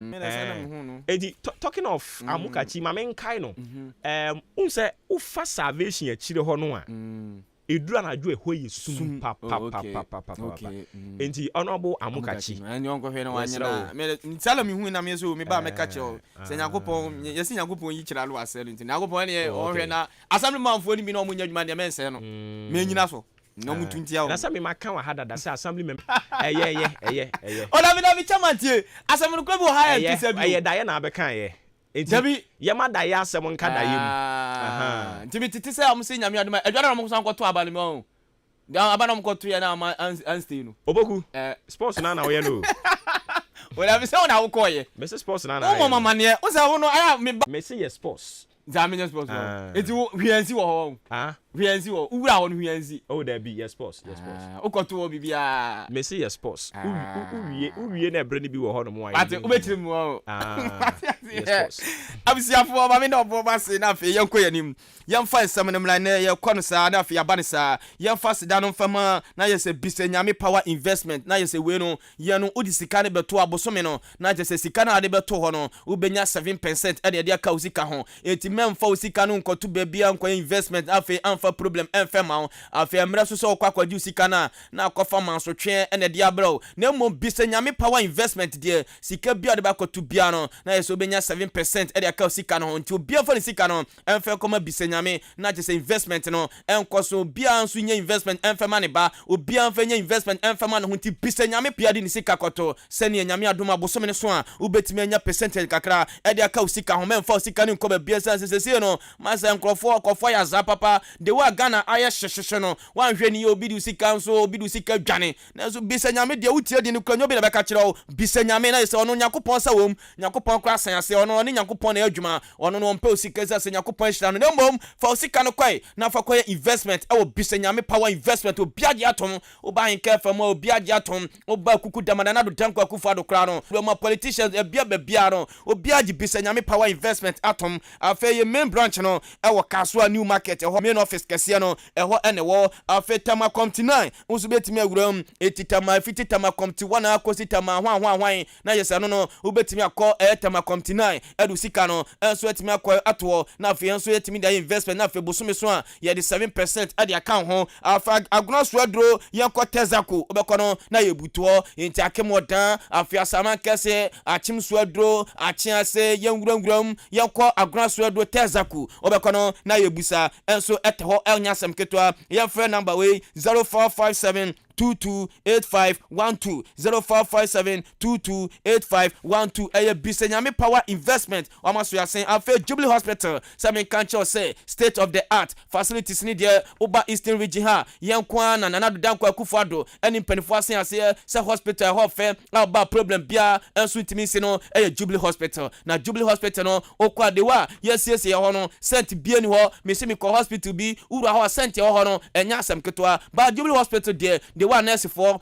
Eti talking of Amokachi, maame nkae no, n sɛ wofa Salvation akyire hɔ no a, eduru anadwo, ɛhɔ yɛ sum papapapapapa. Nti Honourable Amokachi, ɛni ɔnkɔhwɛ na wanyɛ na sala mi hu na mi so mi ba mɛka kyerɛ o sɛ Nyankopɔn yɛsi Nyankopɔn yi kyerɛ alo asɛ no, nti Nyankopɔn ɛni ɔhwɛ na assembly manfoɔ ni bi na ɔmo nyɛ adwuma deɛ, mɛnsɛn no, mɛnyina so na ɔmo tu ntia o. Na sɛ mi ma ka wɔ ha dada sɛ assembly member ɛyɛ ɛyɛ ɛyɛ ɛyɛ. Ɔdabi dabi, chairman, tie asɛm no kura bi wɔ ha yɛ nti sɛ bi o. Ɛyɛ daeɛ na abɛka yɛ. Dabi. Yɛma daeɛ asɛm nka daeɛ mu. Nti mi tete sɛ ɔmo sɛ Nyame adum adwa na ɔmo san kɔto aba no mu ɔmo aba na ɔmo kɔto yɛ na ɔmo anstay no. Oboku, sports na woyɛ no o. Wɔdabi, sɛ wɔn na awokɔ yɛ. Mɛsɛ sports na na ayɛ. Wɔn mɔ mamaneɛ o sɛ wɔn no ayɛ mi ba. Mɛsɛ yɛ sports. Nti ame nyɛ sports wɔ eti hwiansi wɔ hɔ? Hwiansi wɔ wura hɔ no, hwiansi. Oh dabi, yɛ sports, yɛ sports. Wokɔto wɔ biribiara. Mɛsɛ yɛ sports. Wowie wowie na ɛbrɛ no bi wɔ hɔ nom a. Ate, wobɛkyerɛ mu hɔ. Yɛ sports. Abusuafoɔ, maame na ɔbɔ ba se na afei yɛnkɔ yɛn anim, yɛmfa nsɛm no mmra na yɛkɔ no saa na afei yɛaba no saa. Yɛmfa sida no mfa ma na yɛ sɛ Bisa Nyame Power Investment na yɛ sɛ wei no yɛn no, wode sika no bɛto abosome no na kyerɛ sɛ sika no a wode bɛto hɔ no, wobɛnya 7% ɛde ɛde aka wo sika ho. Enti mɛmfa wo sika no nkɔto baabi a nkɔyɛ investment, afei amfa problem ɛmfɛ ma wo, afei mmerɛ so sɛ wokɔ akɔgye wo sika no a na akɔfa mansotweɛ ɛna ɛde abrɛ wo. Na mmom Bisa Nyame Power Investment deɛ, sika bia wode bɛakɔto bia no na yɛ sɛ wobɛnya 7% ɛde aka wo sika no ho. Nti obiara fa ne sika no ɛmfɛ kɔma Bisa Nyame na kyerɛ sɛ investment no ɛnkɔ so. Obiara nso nyɛ investment ɛmfɛ ma ne ba, obiara mfɛ nyɛ investment ɛmfɛ ma ne ho. Nti Bisa Nyame pia de ne sika kɔto sɛnea Nyame adom abosome no so a, wobɛtumi anya percentage kakra ɛde aka wo sika ho. Mɛmfa wo sika no nkɔ baabia sɛ sɛsɛsie no ma sɛ nkurɔfoɔ kɔfoɔ yɛ azaa papa de wo a Ghana ayɛ hyehyehye no, woanhwɛ ni yɛ obi de wo sika nso, obi de wo sika dwane. Nanso Bisa Nyame deɛ, wotie di no kura nyɛ obi na bɛka kyerɛ wo. Bisa Nyame na yɛ sɛ ɔno Nyankopɔn sa wɔm, Nyankopɔn kora asan ase, ɔno ɔne Nyankopɔn na ɛyɛ adwuma. Ɔno no ɔmpɛ wo sika sɛ Nyankopɔn ahyira no, na mmom fa wo sika no kɔe na fa kɔyɛ investment ɛwɔ Bisa Nyame Power Investment. Obi agye atom, woba Ahenka fa mu a, obi agye atom, woba kuku dama Nana Addo Dankwa Akufo Addo koraa no, ɔma politicians ebia baabia no, obi agye Bisa Nyame Power Investment atom. Afei yɛ main branch no ɛwɔ Kasoa New Market, ɛhɔ main office kɛseɛ no ɛhɔ ɛna ɛwɔ. Afei Tema Community 9 nso bɛtumi awura mu. Eti Tema, efiti Tema Community 1 akɔsi Tema hwan hwan hwan na yɛ sɛ no, wobɛtumi akɔ ɛyɛ Tema Community 9 ɛde sika no ɛnso atumi akɔ atoɔ na afei nso yɛtumi de ayɛ investment na afei bosome so a yɛde 7% ɛde aka ho. Afa Agona so aduro, yɛnkɔ Texaco, wobɛkɔ no na yɛbutoɔ nti akem ɔdan. Afei Asaman Kɛse, Akyem so aduro, akye ase, yɛnwurawuram, yɛnkɔ Agona so aduro Texaco, wobɛkɔ no na yɛbusa ɛnso ɛtɛ hɔ. Ɛnyɛ asɛm ketewa. Yɛmfrɛ number wei: 0457 228512, 0457 228512. Ɛyɛ Bisa Nyame Power Investment, ɔma so yɛasen. Afei Jubilee Hospital, sɛ menka nkyɛw sɛ state of the art facilities ne deɛ, woba Eastern Region ha, yɛn nko ara na Nana Addo Dankwa Akufo Addo ɛne mpanimfoɔ asen aseɛ sɛ hospital ɛhɔ fɛ a ɔba problem biara ɛnso ntumi nsi no ɛyɛ Jubilee Hospital. Na Jubilee Hospital no, wokɔ adewa a yɛsiesie hɔ no, sɛnt bie ni hɔ. Mesi mekɔ hospital bi, wura hɔ a, sɛnt ɛwɔ hɔ no ɛnyɛ asɛm ketewa ba. Jubilee Hospital deɛ, de wa nɛɛsefoɔ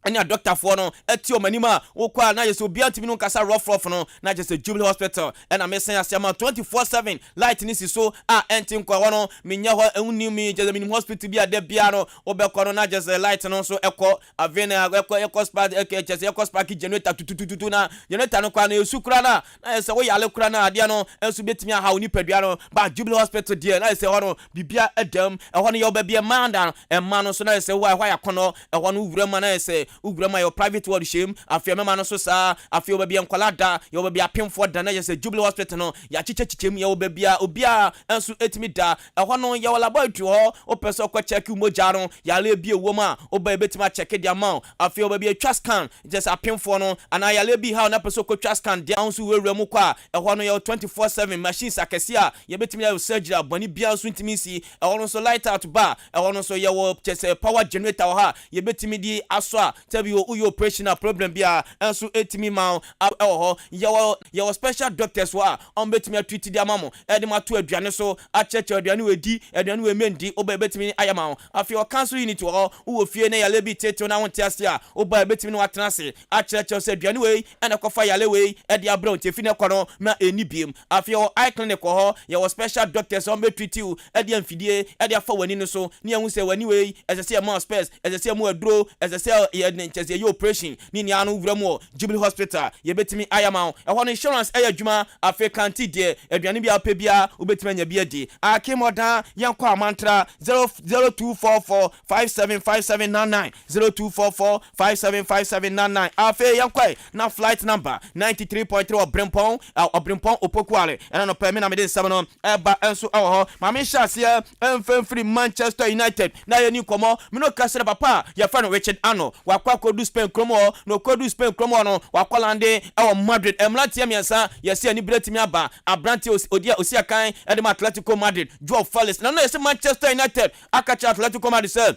ɛne adɔktafoɔ no ɛte ɔmo anim a, wokɔ a na yɛ sɛ obiara ntumi no nkasa rough rough no. Na kyerɛ sɛ Jubilee Hospital ɛna mesan ase ama 24/7 light ne si so a ɛnte nkɔ hɔ no. Menyɛ hɔ ɛnni mi kyerɛ sɛ menim hospital bi a da biara no wobɛkɔ no na kyerɛ sɛ light no nso ɛkɔ. Afei na ɛkɔ ɛkɔ spark, ɛkɛ kyerɛ sɛ ɛkɔ spark generator tutututu, na generator no koraa no esu koraa na yɛ sɛ woyale koraa na adeɛ no nso bɛtumi ahaw nipadua no ba. Jubilee Hospital deɛ, na yɛ sɛ hɔ no biribia ɛdam. Ɛhɔ no yɛ ɔbɛbi ɛmaa da ɛma no so na yɛ sɛ wɔ ɛhɔ ayɛ akɔnɔ. Ɛhɔ no wura mu a, na yɛ sɛ wowura mu a, yɛwɔ private ward hyɛm. Afei mɛma no so saa. Afei wɔ baabi a nkwadaa da, yɛwɔ baabi apemfoɔ da, na yɛ sɛ Jubilee Hospital no yɛakyekyɛkyekyɛ mu. Yɛwɔ baabi a obiara nso ɛtumi da. Ɛhɔ no yɛwɔ laboratory hɔ, wopɛ sɛ ɔkɔ check mogya no yare bi ɛwɔ mu a, woba yɛbɛtumi akyɛke de ama wo. Afei wɔ baabi atwa scan, kyerɛ sɛ apemfoɔ no anaa yare bi haw na pɛ sɛ ɔkɔtwa scan deɛ nso wurawura mu kɔ a, ɛhɔ no yɛwɔ 24/7 machines akɛseɛ a yɛbɛtumi ayɛ surgery a bɔne biara nso ntumi nsi. Ɛhɔ no nso light out ba, ɛhɔ no nso yɛwɔ kyerɛ sɛ power generator wɔ ha yɛbɛtumi de asɔ a sɛbi woyɛ operation a, problem biara ɛnso ɛtumi ma wo. Ɛwɔ hɔ yɛwɔ special doctors wɔ a ɔmo bɛtumi atreat de ama mo, ɛde mo ato aduane so, akyerɛkyerɛ aduane wɔ edi, aduane wɔ eme ndi, wobɛ ɛbɛtumi ayɛ ma wo. Afei ɔkanso unit wɔ hɔ, wowɔ fie na yale bi tetew na wonte ase a, woba ɛbɛtumi ne watena ase akyerɛkyerɛ sɛ aduane wei ɛna kɔfa yale wei ɛde abrɛ wo, nti efi ne kɔ no ma ɛni biem. Afei yɛwɔ eye clinic wɔ hɔ, yɛwɔ special doctors a wɔn bɛtreat wo, ɛde amfidie ɛde afa w'ani no so ne yɛn ho sɛ w'ani wei ɛsɛ sɛ yɛma wo specs, ɛsɛ sɛ yɛma aduro, ɛsɛ sɛ yɛde ne nkyɛ sɛ yɛyɛ operation ne nyinaa no, wura mu wɔ Jubilee Hospital, yɛbɛtumi ayɛ ma wo. Ɛhɔ no insurance ɛyɛ adwuma. Afei kanti deɛ, aduane bi a wopɛ biara, wobɛtumi anya bi adi. Akemɔdan, yɛnkɔ Amantra, 0244575799, 0244575799. Afei yɛnkɔ na flight number 93.3, Ɔbrempɔn, Ɔbrempɔn Opokuare. Ɛna no pɛ me na mede nsɛm no ɛba nso ɛwɔ hɔ. Maame, hyɛ aseɛ ɛmfɛmfiri Manchester United na yɛni nkɔmmɔ. Me no ka sɛ papa a yɛfrɛ no Richard Ano wakɔ akɔdu Spain kurom hɔ, na ɔkɔdu Spain kurom hɔ no, wakɔ land ɛwɔ Madrid. Mmeranteɛ mmiɛnsa yɛsɛ ani berɛ tumi aba. Aberanteɛ odi a osi akan ɛde ma Atletico Madrid, Joao Felix, na no yɛsɛ Manchester United aka kyerɛ Atletico Madrid sɛ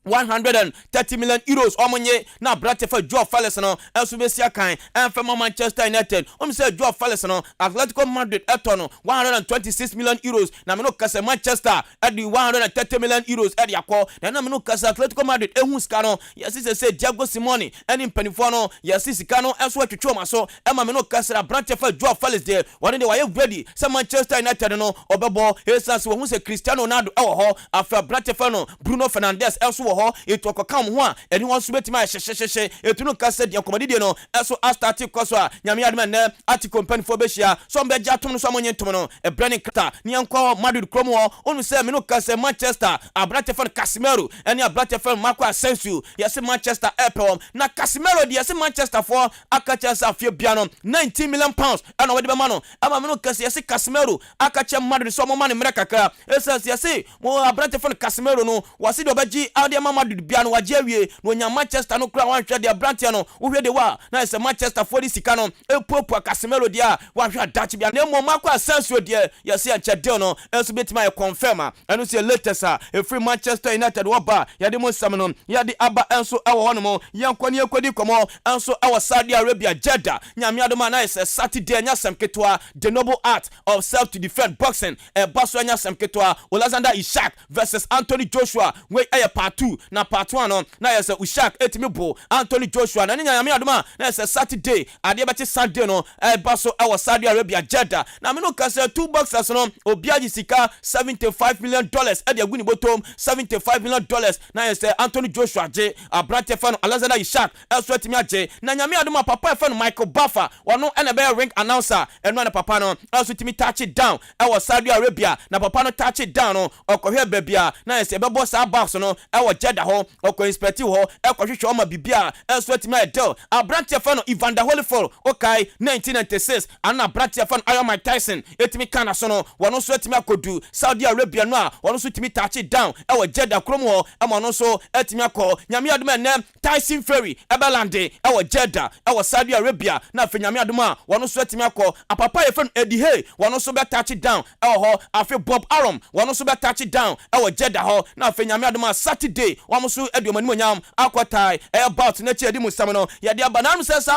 €130 million ɔmo nye na aberante fa Joao Felix no ɛnso bɛsi akan ɛnfɛ ma Manchester United. Ɔmo sɛ Joao Felix no, Atletico Madrid ɛtɔ no €126 million, na mene kasa Manchester ɛde €130 million ɛde akɔ. Na ɛna mene kasa Atletico Madrid ehu sika no, yɛsi sɛ Diego Simeone ɛne mpanimfoɔ no yɛsi sika no ɛnso atwitwi wɔn aso. Ɛma mene kasa aberante fa Joao Felix deɛ, wɔne deɛ wɔayɛ ready sɛ Manchester United no ɔbɛbɔ, ɛsiane sɛ wɔn ho sɛ Cristiano Ronaldo ɛwɔ hɔ. Afei aberante fa no Bruno Fernandes ɛnso wɔ hɔ. Etu ɔkɔka wɔn ho a, ɛne wɔn nso bɛtumi ayɛ hyehyɛhyehyɛ. Etu no kasa deɛ, nkɔmɔdidie no ɛso astart kɔ so a, Nyame adum, ɛnɛ Atiko mpanimfoɔ bɛhyia so ɔmo bɛgye atom no so, ɔmo nye ntom no ɛbrɛ ne nkata ne yɛnkɔ Madrid kurom hɔ. Ɔno sɛ mene kasa Manchester aberante fa no Casemiro ɛne aberante fa no Marco Asensio, yɛsɛ Manchester ɛpɛ wɔn. Na Casemiro deɛ, yɛsɛ Manchester foɔ aka kyerɛ sɛ afei bia no £19 million ɛna wɔde bɛma no. Ɛma mene kasa yɛsɛ Casemiro aka kyerɛ Madrid sɛ ɔmo ma ne mmerɛ kakra, ɛsɛ yɛsɛ mo aberante fa no Casemiro no, wɔsi deɛ ɔbɛgye adeɛ ma Madrid bia no, wagye awie na onya Manchester no kora. Wanhwɛ deɛ aberanteɛ no, wohwɛ de wa na ɛsɛ Manchester foɔ de sika no epuapua Casemiro deɛ a, wahwɛ adakye bia. Na mmom Marco Asensio deɛ, yɛsɛ yɛnkyɛ deal no ɛnso bɛtumi ayɛ confirm a, ɛno nso yɛ latest a ɛfiri Manchester United wɔba. Yɛde mo nsɛm no yɛde aba ɛnso ɛwɔ hɔnom. Yɛnkɔ ne yɛnkɔdi nkɔmmɔ ɛnso ɛwɔ Saudi Arabia, Jeddah. Nyame adom a, na yɛ sɛ Saturday ɛnyɛ asɛm ketewa. The Noble Art of Self to Defend boxing ɛba so, ɛnyɛ asɛm ketewa. Alexander Ishak versus Anthony Joshua, wei ɛyɛ part two, na part one no na yɛ sɛ Ishak ɛtumi bo Anthony Joshua. Na ne Nyame adom a, na yɛ sɛ Saturday adeɛ bɛkye Sunday no ɛba so ɛwɔ Saudi Arabia, Jeddah. Na mene ka sɛ two boxers no, obiara gye sika $75 million ɛde agu ne bɔtɔm. $75 million na yɛ sɛ Anthony Joshua gye, aberanteɛ fɛ no Alexander Ishak ɛso atumi agye. Na Nyame adom a, papa ɛfɛ no Michael Buffer, ɔno ɛna ɛbɛyɛ ring announcer. Ɛno ɛna papa no ɛso tumi touch down ɛwɔ Saudi Arabia. Na papa no touch down no, ɔkɔhwɛ baabi a na yɛ sɛ ɛbɛbɔ saa box no ɛwɔ Jeddah hɔ. Ɔkɔ inspect hɔ, ɛkɔhwehwɛ ɔma biribi a ɛnso atumi ayɛ deal. Aberanteɛ fɛ no Evander Holyfield, okae 1996 ana aberanteɛ fɛ no Iron Mike Tyson ɛtumi ka na so no, wɔn nso atumi akɔdu Saudi Arabia no a, wɔn nso tumi touch down ɛwɔ Jeddah kurom hɔ, ɛma ɔno nso atumi akɔ. Nyame adom, ɛnɛ Tyson Fury ɛbɛland ɛwɔ Jeddah, ɛwɔ Saudi Arabia. Na afei Nyame adom a, wɔn nso atumi akɔ. Apapa yɛfɛ no Eddie Hearn, wɔn nso bɛ touch down ɛwɔ hɔ. Afei Bob Arum, wɔn nso bɛ touch down ɛwɔ Jeddah hɔ. Na afei Nyame adom a, Saturday wɔn nso ɛde wɔn anim onyam akɔ tae ɛyɛ bout n'akyi. Ɛdi mu nsɛm no yɛde aba nanom sɛ saa.